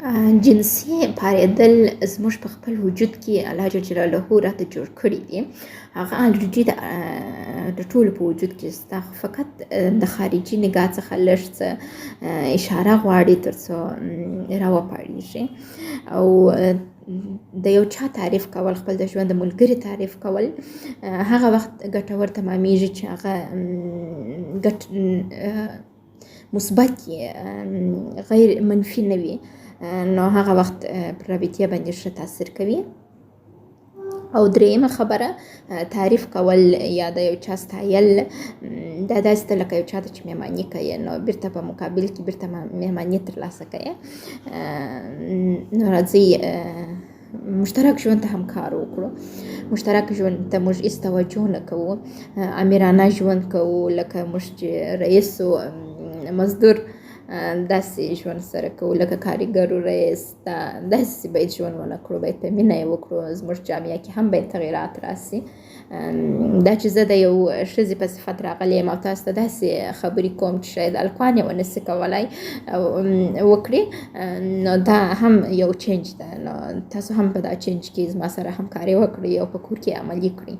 جنسي پارېدل زموږ په خپل وجود کې الله جل جلاله راته جوړ کړي دي. هغه الرجي د ټولو په وجود کې شته، خو فقط د خارجي نګاه څخه لږ څه اشاره غواړي ترڅو راوپاړېږي. او د یو چا تعریف کول، خپل د ژوند د ملګري تعریف کول هغه وخت ګټور تمامېږي چې هغه ګټ مثبت غیر منفي نه وي، نو هغه وخت پر رابطې باندې ښه تاثیر کوي. او درېیمه خبره، تعریف کول یا د یو چا ستایل دا داسې ده لکه یو چا ته چې مهماني کوې، نو بیرته په مقابل کې بیرته مهماني ترلاسه کوې. نو راځئ مشترک ژوند ته هم کار وکړو. مشترک ژوند ته موږ هېڅ توجه نه کوو، امیرانه ژوند کوو، لکه موږ چې رئیس و مزدور داسې ژوند سره کوو، لکه کاریګر و رئیس. دا داسې باید ژوند ونه کړو، باید په مینه یې وکړو. زموږ جامعه کې هم باید تغیرات راسي. دا چې زه د یو ښځې په صفت راغلې یم او تاسو ته داسې خبرې کوم چې شاید هلکان یې ونه سي کولی وکړي، نو دا هم یو change ده. نو تاسو هم په دا change کې زما سره همکاري وکړئ او په کور کې عملي کړئ.